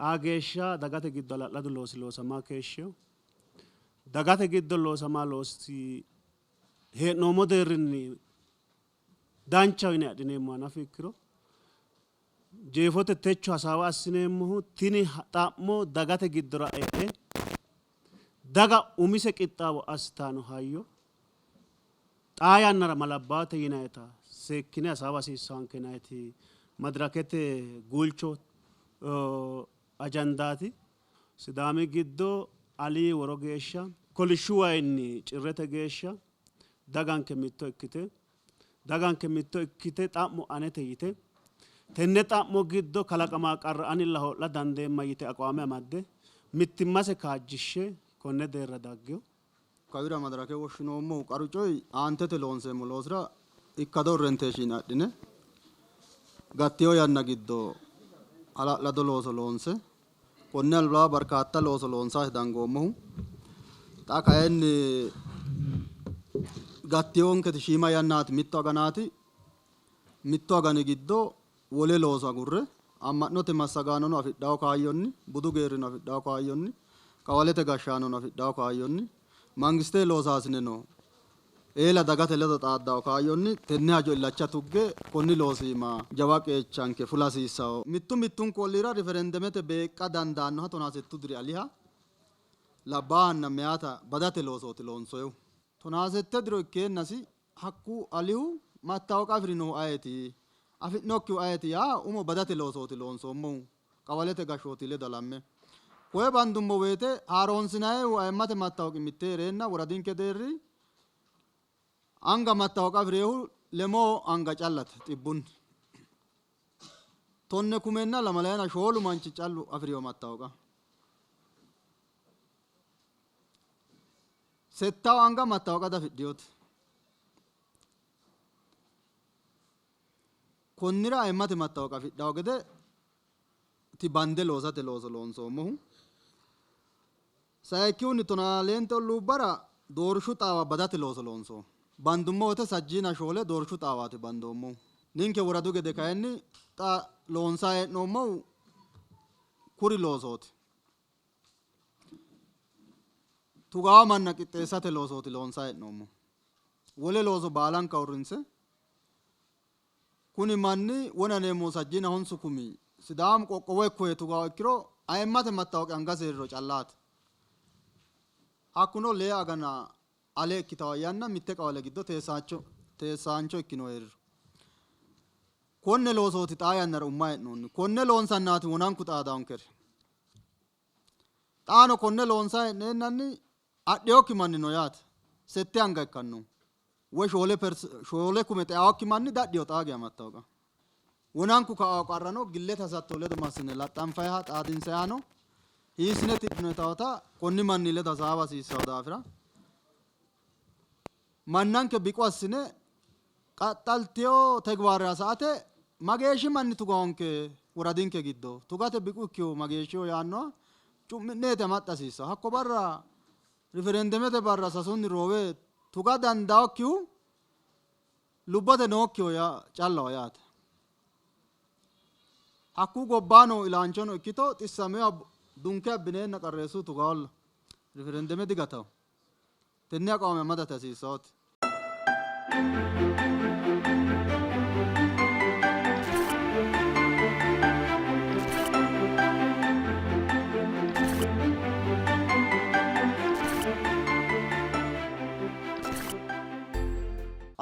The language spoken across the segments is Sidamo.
Xaa geeshsha dagate giddo hala'ladu loosi loosama keeshshino. Dagate giddo loosama loosi hee'noommo deerrinni danchaho yine adhineemmoha nafa ikkiro jeefote techo hasaawa assineemmohu tini xa'mo dagate giddora e'e daga umise qixxaawo assitanno hayyo xaa yannara malabbaate yinayita seekkine hasaawa hasiissanke yinayiti madirakete guulcho ajandaati. Sidaami giddo ali woro geeshsha kolishshu wayinni cirrete geeshsha daganke mitto ikkite daganke mitto ikkite xa'mo anete yite tenne xa'mo giddo kalaqama qarra anilla hoo'la dandeemma yite aqwaame amadde mittimmase kaajjishshe konne deerra daggino. Kawira madarake woshshinoommohu qaru coyi aantete loonseemmo loosira ikkado orientation adhine gattino yanna giddo hala'lado looso loonse konne alba barkaatta looso loonsaati dangoommohu. Xa kayinni gattiyonketi shiima yannaati, mitto aganaati. Mittu agani giddo wole looso agurre amma'note massagaanono afidhawo kaayyonni, budu geerrino afidhawo kaayyonni, qawalete gashshaanono afidhawo kaayyonni, mangiste loosaasineno eela dagate ledo xaaddawo kaayyonni tenne hajo illacha tugge konni loosi iima jawa qeechanke fula hasiissawo. Mittu mittunku olliira riferendemete beeqqa dandaannoha tonaasettu diri aliha labbaahanna meyaata badate loosooti loonsoyihu. Tonaasette diro ikkeennasi hakku alihu mattaawoqa afi'rinohu ayeti? Afi'nokkihu ayeti? Yaa umo badate loosooti loonsoommohu qawalete gashshooti ledo halamme. Koye bandummo woyte haaroonsinayihu ayimmate mattaawoqi mitte hee'reenna woradinke deerri anga mattaawoqa afi'rinohu lemoo anga callate xibbunni. Tonne kumenna lamalayina shoolu manchi callu afi'rino mattaawoqa. Settawu anga mattaawoqa dafidhinote. Konnira ayimmate mattaawoqa afidhawo gede ti bande loosate looso loonsoommohu. Sayikkihunni tonaa leente olluubbara doorshu xaawa badate looso loonsoommo. Bandummo wote sajjiina shoole doorshu xaawaati bandoommohu. Ninke woradu gede kayinni xa loonsayi hee'noommohu kuri loosooti. Tugawo manna qixxeessate loosooti loonsayi hee'noommohu. Wole looso baalanka uurrinse kuni manni wona neemmo sajjiina honsu kumi Sidaamu qoqqowo ikko yee tugawo ikkiro ayimmate mattaawoqi angasi hee'riro callaati. Hakkuno lee agana ale ikkitawo yanna mitte qawale giddo teessaancho ikkino hee'riro. Konne loosooti xaa yannara umma hee'noonni. Konne loonsannaati wonanku xaadawonkeri. Xaano konne loonsayi hee'neennanni adhinokki manni no yaate. Sette anga ikkannohu woy shoole kume xeawokki manni dadhino xaa geya mattaawoqa. Wonanku ka'a qarrano gillete hasatto ledo massine laxxanfayiha xaadinsayihano hiissine tidhinotawota konni manni ledo hasaawa hasiissawo daafira mannanke biqu assine qaxxaltiyo tegiwaare hasaate mageeshshi manni tugawonke woradinke giddo tugate biqu ikkihu mageeshshiho yaannoha cu'mi'neeti amaxxa hasiissawo. Hakko barra riferendemete barra sasunni roowe tuga dandaawokkihu lubbote nookkiho callaho yaate. Hakku gobbaano ilaanchono ikkito xissamewa dunke abbineenna qarreessu tugawolla riferendeme digatawo. Tenne aqwaame amadate hasiissawote.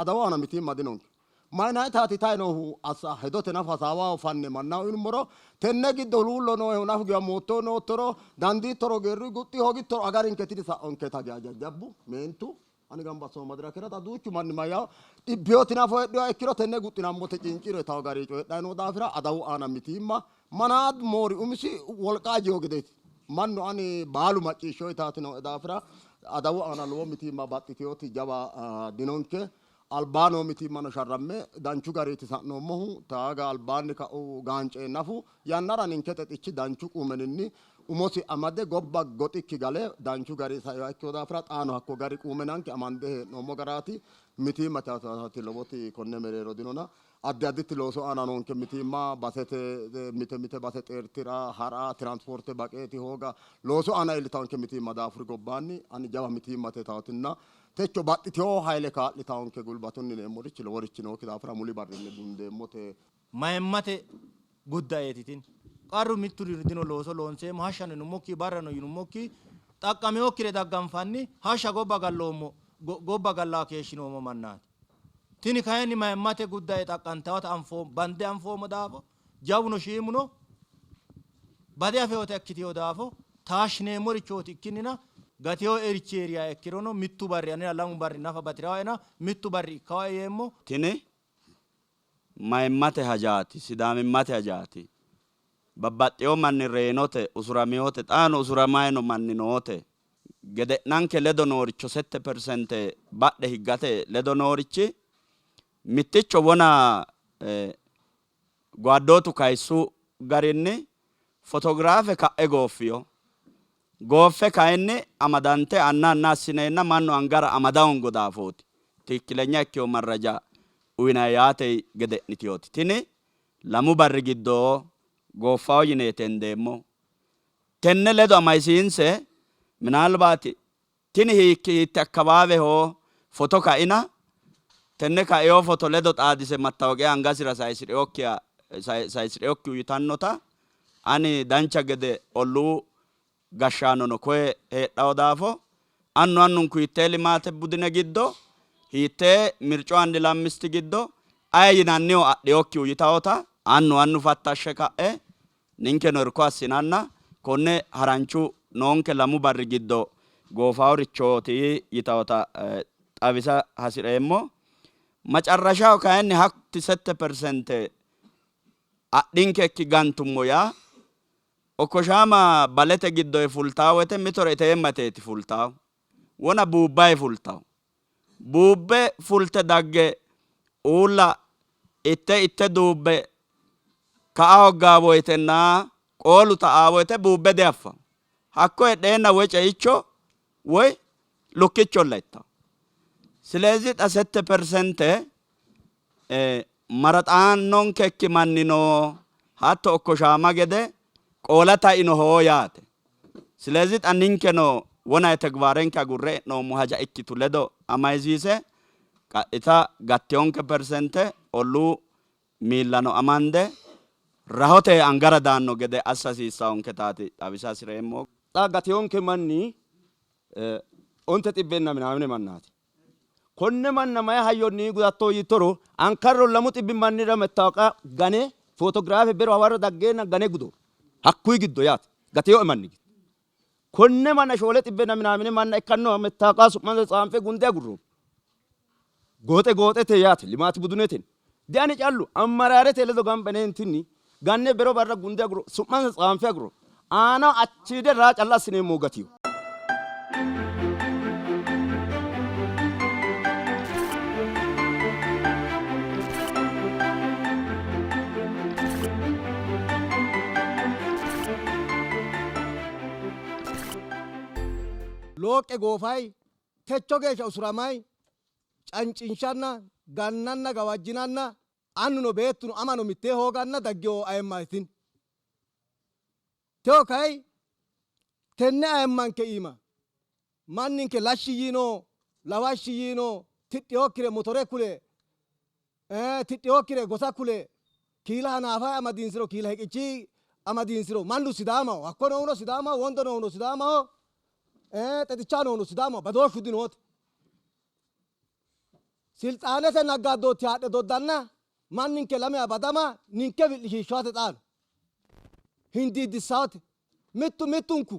Adawu aana mitiimma dinonke. Mayinayitaati tainohu assa hedote nafa hasaawaho fanne mannaho yinummoro tenne giddo huluullo noohehu nafu giwamootto noottoro dandiittoro geerru guxxi hoogittoro agarinke tini sa'onketa geya jajjabbu meentu ani gamba assoommo madirakera xa duuchu manni mayyaho dhibbiyooti nafu heedhuha ikkiro tenne guxxinammote cinciro yitawo gari coyidhanni noo daafira adawu aana mitiimma manaad moori umisi wolqa ajiyo gedeeti mannu ani baalu macciishsho yitaati nooe daafira Adawu aana lowo mitiimma baxxiteyooti jawa dinonke. Albaa noo mitiimmano sharramme danchu gariiti sa'noommohu. Taaga albaanni ka'u gaance nafu yannara ninke xexichi danchu quumeninni umosi amade gobba goxikki gale danchu gari sainoha ikkino daafira xaano hakko gari quumenanke amande hee'noommo garaati. Mitiimma taati lowoti konne mereero dinona. Addi additti loosu aana noonke mitiimma basete mite mite base xeertira ha'ra tiranspoorte baqeeti hooga loosu aana iillitaanke mitiimma daafuri gobbaanni ani jawa mitiimmate taatinna techo baxxiteyo hayle kaa'litaanke gulbatunni yineemmorichi loworichi nookki daafira muli barrinni gundeemmote. Mayimmate guddaeeti tini. Qarru mitturi dino looso loonseemmo hashshano yinummokki barrano yinummokki xaqqameyokkire dagganfanni hashsha gobba galloommo gobba gallaa keeshshinoommo mannaati. Tini kayinni mayimmate guddae xaqqantawota anfoommo bande anfoommo daafo jawuno shiimuno bade afeyoota ikkiteyo daafo taashshineemmorichooti ikkinnina gateyo erichi heeriha ikkirono mittu barri anera lamu barri nafa batirawoena mittu barri ikkawoe yeemmo. Tini mayimmate hajaati, sidaamimmate hajaati. Babbaxxeyo manni reyinote, usuraminote, xaano usuramayi no manni noote. Gede'nanke ledo nooricho sette persente badhe higgate ledo noorichi mitticho wona gwaddootu kayissu garinni fotograafe ka'e gooffiyo. Gooffe kayinni amadante anna anna assineenna mannu angara amada hongo daafooti. Tikkilenya ikkiyo marraja uyinayi yaate gede'nitiyooti. Tini lamu barri giddo gooffawo yineeti hendeemmo. Tenne ledo amadisiinse minaalbaati tini hiikki hiitte akkawaaweho foto kaina tenne kaino foto ledo xaadise mattawoqiya angasira sayisi'rinokkiha sayisi'rinokkihu yitannota ani dancha gede olluu gashshaanono koye heedhawo daafo annu annunku hiittee limaate budine giddo hiittee mirco andi lammisti giddo aye yinanniho adhinokkihu yitawota annu annu fattashshe ka'e ninkeno irko assinanna konne haranchu noonke lamu barri giddo goofaworichooti yitawota xawisa hasi'reemmo. Macarrashaho kayinni hatti sette persente adhinkekki gantummo yaa okkoshaama balete giddoyi fultawo woyte mitore iteemmateeti fultawo. Wona buubbayi fultawo. Buubbe fulte dagge uulla itte itte duubbe ka'a hoggaa woytenna qoolu ta'aa woyte buubbe diaffawo. Hakko heedheenna woy ceicho woy lukkicholla ittawo. Silezi xa sette persente maraxaannonkekki manni no, hatto okkoshaama gede qoola tainoho yaate. Silezi xa ninkeno wona tegbaarenke agurre e'noommo haja ikkitu ledo amayisiise qaxxita gattiyonke persente olluu miillano amande rahote angara daanno gede assa hasiissawonketaati xawisa hasireemmo. Xa gatiyonke manni onte xibbenna minaamine mannaati. Konne manna mayi hayyonni gudatto yiittoro ankarro 200 mannira mettaawoqa gane fotograafe bero hawarro daggeenna gane gudo. Hakkuyi giddo yaate gateyoe manni giddo. Konne manna shoole xibbenna minaamine manna ikkannoha mettaawoqa su'mansa tsaanfe gunde agurroommo. Gooxe gooxete yaate limaati buduneten. Diani callu ammaraarete ledo gamba yineentinni ganne bero barra gunde agurro su'mansa tsaanfe agurro. Aanaho achiide raa calla assineemmohu gatiyo. Looqqe goofay techo geeshsha usuramay cancinshanna gannanna gawajjinanna annuno beettuno amano mittee hooganna daggino ayimmaati tini. Tewo kay tenne ayimmanke iima manninke lashshi yiino, lawashshi yiino, tidhinokkire motore kule, tidhinokkire gosa kule, kiila hanaafa amadiinsiro, kiila heqichi amadiinsiro mannu Sidaamaho, hakko noohuno Sidaamaho, wondo noohuno Sidaamaho, xexicha noohuno Sidaamaho, badooshshu dinoote. Silxaanete naggaaddooti haadhe doddanna manninke lamewa badama ninke wi'lishiishshaate xaano hindiiddissaate. Mittu mittunku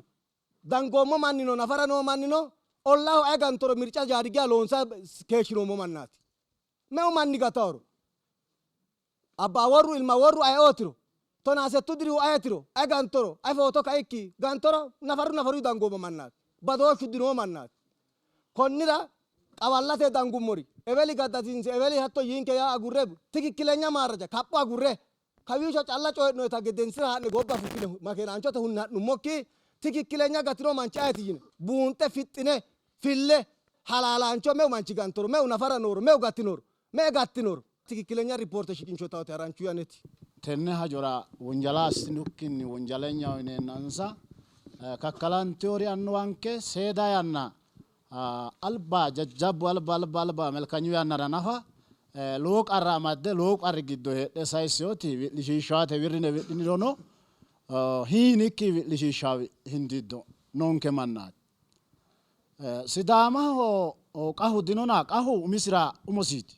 dangoommo mannino nafara noo mannino ollaaho aye gantoro mirca jaarigiya loonsa keeshshinoommo mannaati. Meu manni gataworo abbaa worru ilma worru ayeootiro tonaa settu dirihu ayetiro aye gantoro aye footo kaikki gantoro nafaru nafaru dangoommo mannaati. Badooshshu dinoo mannaati. Konnira qawallate dangummori eweli gaddasiinse eweli hatto yiinke yaa agurre tikikkilenya maarraja kapho agurre kawiicho calla coyi'noyita gedensira ha'ne gobba fukkine makeenaanchote hunne ha'nummokki tikikkilenya gatino manchi ayeti yine buunxe fixxine fille halaalaancho meu manchi gantoro meu nafara nooro meu gattinoro me gattinoro tikikkilenya ripoorte shiqinshotawoti haranchu yaneti. Tenne hajora wonjala assinukkinni wonjalenyaho yineennansa kakkalantiwori annuwanke seeda yanna alba jajjabbu alba alba alba melkanyu yannara nafa lowo qarra amadde lowo qarri giddo heedhe sayissewoti wi'lishiishshaate wirrine wi'linirono hiinikki wi'lishiishsha hindiddo noonke mannaati. Sidaamaho qahu dinona qahu umisira umosiiti.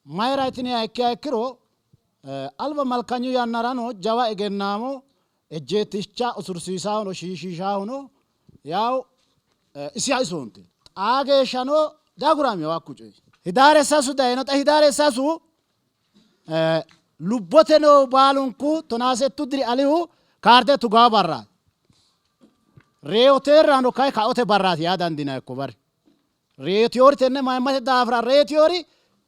Mayira yitiniha ikkiha ikkiro alba malkanyu yannarano jawa egennaamo ejjeetticha usursiisaahuno shiishiishaahuno yawu isiha isoonti. Xaa geeshshano diaguramino hakku coyi. Hidaare sasu dayino. Xa hidaare sasu lubbote noo baalunku tonaasettu diri alihu kaarde tugaa barraati. Reyoteerrano kay kaote barraati yaa dandiinanni hakko barri. Reyotiyoori tenne mayimmate daafira reyotiyoori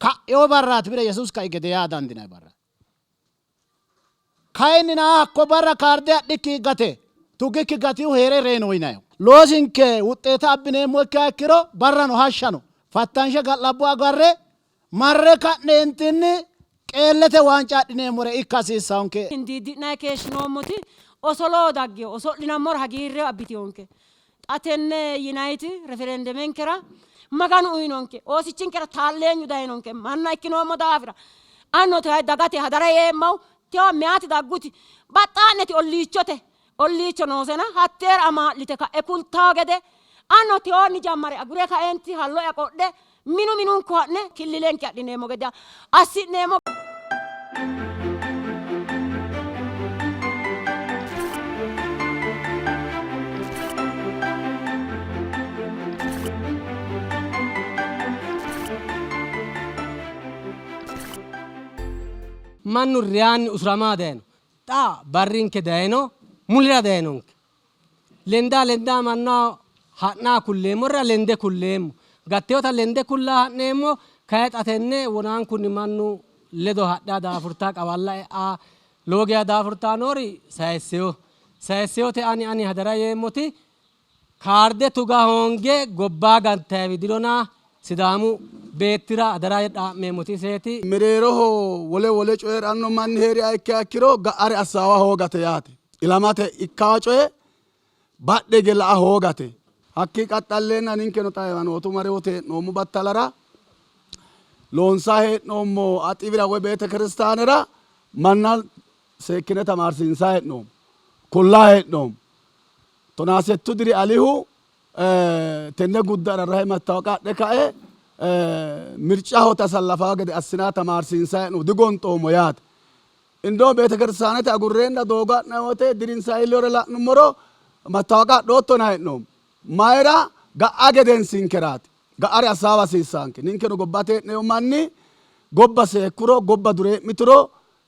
ka'eyo barraati bire Yesuusi kai gede yaa dandiinanni barraati. Kayinnina hakko barra kaarde adhikki gate tugikki gatihu hee're reyino yinanni. Loosinke wuxxeeta abbineemmo ikkiha ikkiro barrano hashshano fattanshe ga'labbo agarre marre ka'neentinni qeellete waanca adhineemmore ikka hasiissannonke. Hindiiddi'nanni keeshshinoommoti osoloo daggino, oso'linammora hagiirre abbitinonke. Xa tenne yinanniti referendemenkera Maganu uyinonke oosichinkera taalleenyu dayinonke manna ikkinoommo daafira anno dagate hadara yeemmahu tewa meyaati dagguti baxxaa'neti olliichote olliicho noosena hatteera amaa'lite ka'e kultawo gede anno tewoonni jammare agure kaeenti hallo'ya qodhe minu minunku ha'ne killilenke adhineemmo gede assi'neemmo. Mannu reyaanni usuramaa dayino. Xa barrinke dayino, mulira dayinonke. Lendaa lendaa mannaho ha'naa kulleemmorira lende kulleemmo. Gatteota lende kullaa ha'neemmo. Kayi xa tenne wonaankunni mannu ledo hadhaa daafurtaa qawalla e'aa lowo geya daafurtaa noori sayisseyo. Sayisseyote ani ani hadara yeemmoti kaarde tuga hoonge gobbaa gantayiwi dinona Sidaamu beettira hadara dhaa'meemmoti iseeti. Mereeroho wole wole coyi'ranno manni hee'riha ikkiha ikkiro ga'are assaawa hoogate yaate. Ilamate ikkawa coye badhe hige la'a hoogate. Hakkii qaxxalleenna ninkeno xa heewanootu marewote hee'noommo battalara loonsanni hee'noommo axibira woy beetekiristaanera manna seekkine tamaarsiinsanni hee'noommo, kullanni hee'noommo. Tonaasettu diri alihu tenne guddara rahe mattawoqa adhe kae mircaho tasallafawo gede assinanni tamaarsiinsanni hee'noommo, digonxoommo yaate. Indoo beetekiristaanete agurreenna doogo ha'nanni wote dirinsa iilliyore la'nummoro mattawoqa adhootto yinanni hee'noommo. Mayira? Ga'a gedensinkeraati. Ga'are assaawa hasiissaanke. Ninkeno gobbate hee'neemmo manni gobba seekkuro, gobba duree'mituro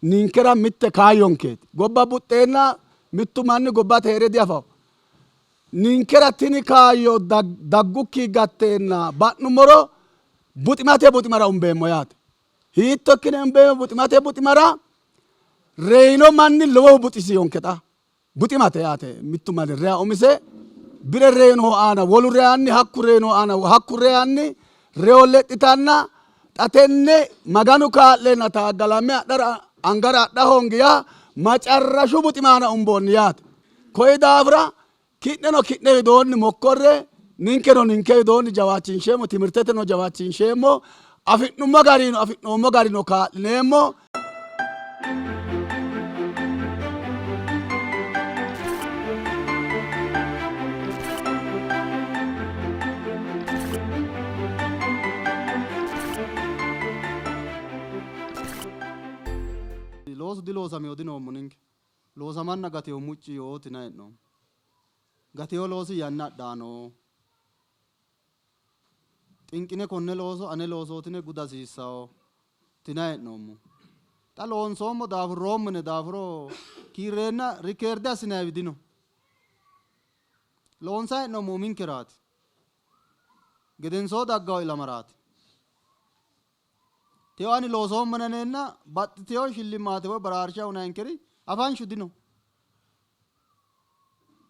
ninkera mitte kaayyonkeeti. Gobba buxxeenna mittu manni gobbate hee're diafawo. Ninkera tini kaayyo daggukki gatteenna ba'nummoro buximate buximara umbeemmo yaate. Hiitto ikkine umbeemmo buximate buximara? Reyino manni lowohu buxisiyonke xa. Buximate yaate mittu manni reya umise bire reyinohu aana wolu reyanni hakku reyinohu aana hakku reyanni reyo lexxitanna xa tenne Maganu kaa'leenna taaggalamme adhara angara adha hoongi yaa macarrashu buxima aana umboonni yaate. Koyi daafira ki'neno ki'ne widoonni mokkorre ninkeno ninke widoonni jawaachinsheemmo, timirteteno jawaachinsheemmo, afi'nummo garino afi'noommo garino kaa'lineemmo. Loosu diloosamino dinoommo ninke. Loosamanna gatewo mucci yooti yinanni hee'noommo. Gatewo loosi yanna adhaano. Xinqine konne looso ane loosootine guda hasiissawo tinanni hee'noommo. Xa loonsoommo daafurroommo yine daafuro kiirreenna rikeerde assinanniwi dino. Loonsanni hee'noommo uminkeraati. Gedensoo daggawo ilamaraati. Teyo ani loosoommo yinaneenna baxxiteyo shillimaate woy baraarsha unayinkeri afanshu dino.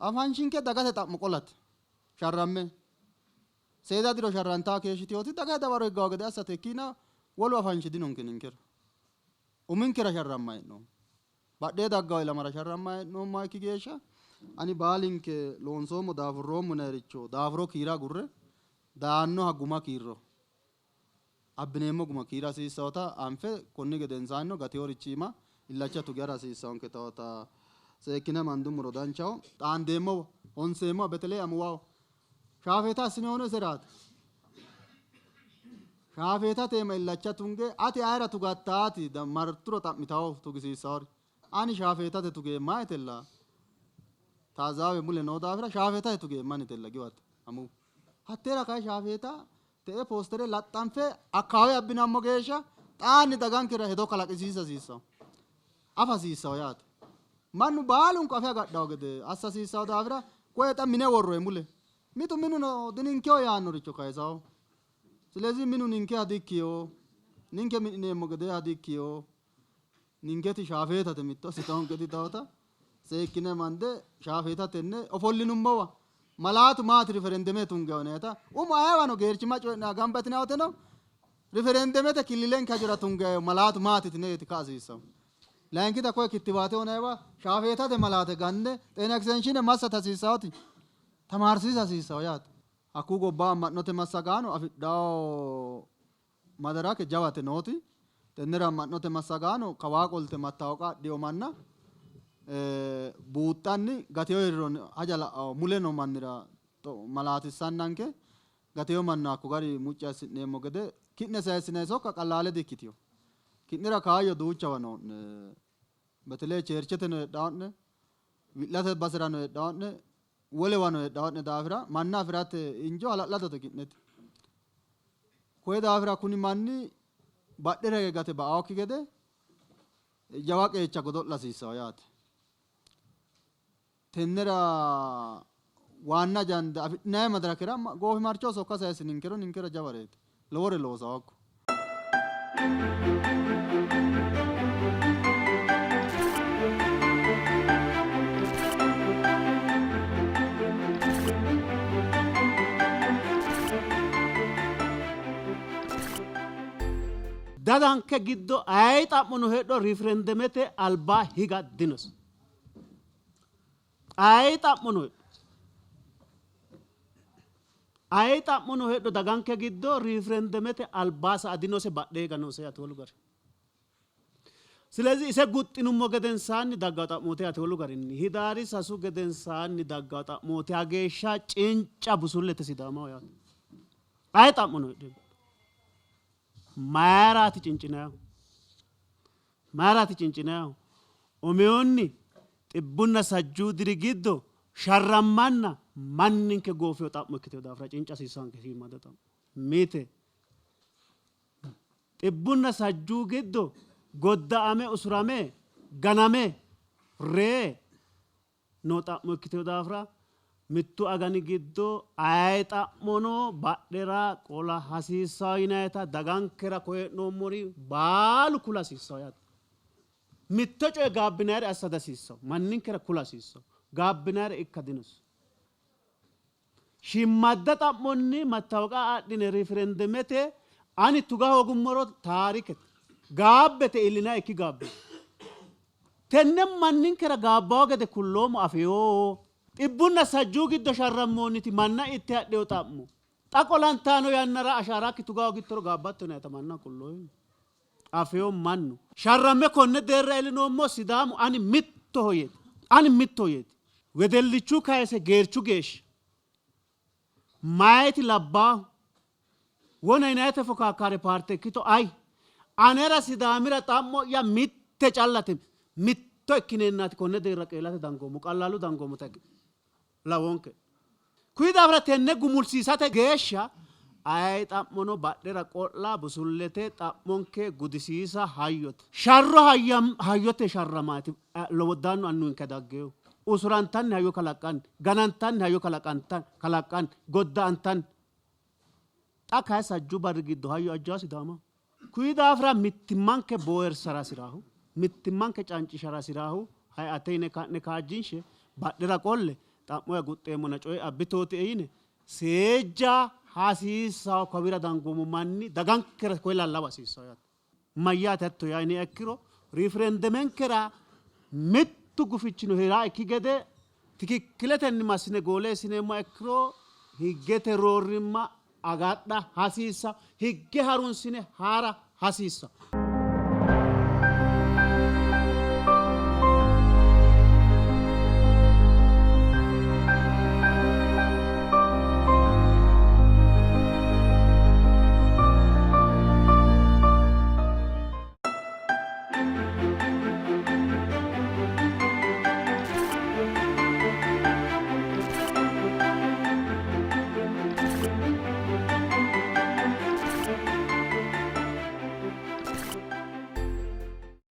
Afanshinke dagate xa'mo qolate sharramme seeda diro sharrantaa keeshshiteyooti dagate dawaro higgawo gede assate ikkiina wolu afanshi dinonke ninkera. Uminkera sharrammayi hee'noommo. Badhee daggawo ilamara sharrammayi hee'noommoha ikki geeshsha ani baalinke loonsoommo daafurroommo yinayiricho daafuro kiira agurre daannoha guma kiirro. Abbineemmo guma kiira hasiissawota anfe konni gedensaannino gateeworichi iima illacha tuge hara hasiissawonketawota seekkine amandummoro danchaho. Xaandeemmowa, honseemmowa Beteleh amuwaho shaafeeta assinohuno iseraati. Shaafeetate iima illacha tunge ati ayera tugattaati marturo xa'mitawo tugisiissawori. Ani shaafeetate tugeemma yitella taazaawe mule noo daafira shaafeetate tugeemma yitella giwatte amuwu. Hatteera kayi shaafeeta Te'ee poostere laxxanfe akkawaawe abbinammo geeshsha xaanni dagankera hedo kalaqisiisa hasiissanno. Afa hasiissanno yaate. Mannu baalunku afe agadhanno gede assa hasiissanno daafira koye xa mine worroyi mule. Mitu minuno dininkeho yaannoricho kayisanno. Silezi minu ninkeha dikkino, ninke mi'nineemmo gedeeha dikkino, ninketi shaafeetate mitto assitawonketi yitawota seekkine amande shaafeeta tenne ofollinummowa malaatu maati riferendeme tungeho yinayita umo ayewano geerchimma coyi'nanni gamba yitinanni woteno riferendemete killilenke hajora tungeho malaatu maati yitineeti ka'a hasiissanno. Layinkita koye kittiwaate yinaywa shaafeetate malaate ganne xeena ekisteenshine massate hasiissawoti tamaarsiisa hasiissawo yaate. Hakkuu gobba amma'note massagaano afidhawo Madarake jawate nooti tennera amma'note massagaano kawaa qolte mattaawoqa adhino manna buuxxanni gatino hirro haja la'anno mule noo mannira malaatissannanke gatino manna hakko gari mucci assi'neemmo gede ki'ne sayissinanni sokka qallaale di-ikkitino. Ki'nera kaayyo duuchawa noo'ne. Beteleh chercheteno heedhao'ne, wi'late baserano heedhao'ne, wolewano heedhao'ne daafira manna afi'rate injo hala'ladote ki'neti. Koye daafira kuni manni badhera hige gate ba''aokki gede jawa qeecha godo'la hasiissanno yaate. Tennera waanna ajanda afi'nanni madirakera goofimarchoho sokka saysininkero ninkera jawareeti. Lowore loosawo hakku. Daganke giddo ayi xa'mono heedho riferendemete alba higa dinose. Ayi xa'mono heedho. Ayi xa'mono heedho daganke giddo riferendemete alba sa'a dinose badhee higa noose yaate wolu gari. Silezi ise guxxinummo gedensaanni daggawo xa'mooti yaate wolu garinni. Hidaari sasu gedensaanni daggawo xa'mooti hageeshsha cinca busullete Sidaamaho yaate. Ayi xa'mono heedho. Mayiraati cincinayihu? Mayiraati cincinayihu? Umihunni xibbunna sajjuu diri giddo sharrammanna manninke goofino xa'mo ikkitino daafira cinca hasiissanke shiimmada xa'mo. Mite xibbunna sajjuu giddo godda'ame usurame ganame ree noo xa'mo ikkitino daafira mittu agani giddo aye xa'mono badhera qola hasiissanno yinannita dagankera koye hee'noommori baalu kula hasiissanno yaate. Mitto coye gaabbinayire assa dihasiissanno, manninkera kula hasiissanno. Gaabbinayire ikka dinosi. Shiimmadda xa'monni mattawoqa adhine riferendemete ani tuga hoogummoro taarikete. Gaabbete iillinanni ikki gaabbe. Tenne manninkera gaabbawo gede kulloommo afeyo. Xibbunna sajjuu giddo sharrammoonniti manna itte hadhino xa'mo. Xa qolantanno yannara ashaarakki tuga hoogittoro gaabbatto yinannita mannaho kulloommo. Afeyo mannu. Sharramme konne deerra iillinoommo Sidaamu ani mittoho yeeti. Ani mittoho yeeti. Wedellichu kayise geerchu geeshsha. Mayiti labbaahu. Wona yinayite fokaakkaare paarte ikkito ayi. Anera Sidaamira xa'mo'ya mitte callate. Mitto ikkineennaati konne deerra qeelate dangoommo. Qallaalu dangoommota lawonke. Kuyi daafira tenne gumulsiisate geeshsha aye xa'mono badhera qo'la busullete, xa'monke gudisiisa hayyote. Sharro hayyote sharramaati lowoddaannu annuwinke dagginohu. Usurantanni hayyo kalaqqanni, ganantanni hayyo kalaqqanni, godda'antanni. Xa kayi sajjuu barri giddo hayyo ajjawo Sidaamaho. Kuyi daafira mittimmanke boowersara hasiraahu, mittimmanke cancishara hasiraahu hay ate yine ka'ne kaajjinshe badhera qolle xa'moya guxxeemmona coye abbitootie yine seejja hasiissawo kawira dangoommo manni dagankera koye lallawa hasiissawo yaate. Mayyaate hatto yaa yiniha ikkiro riifirendemenkera mittu gufichino hee'raikki gede tikikkiletenni massine gooleessineemmoha ikkiro higgete roorrimma agadha hasiissanno, higge harunsine ha'ra hasiissanno.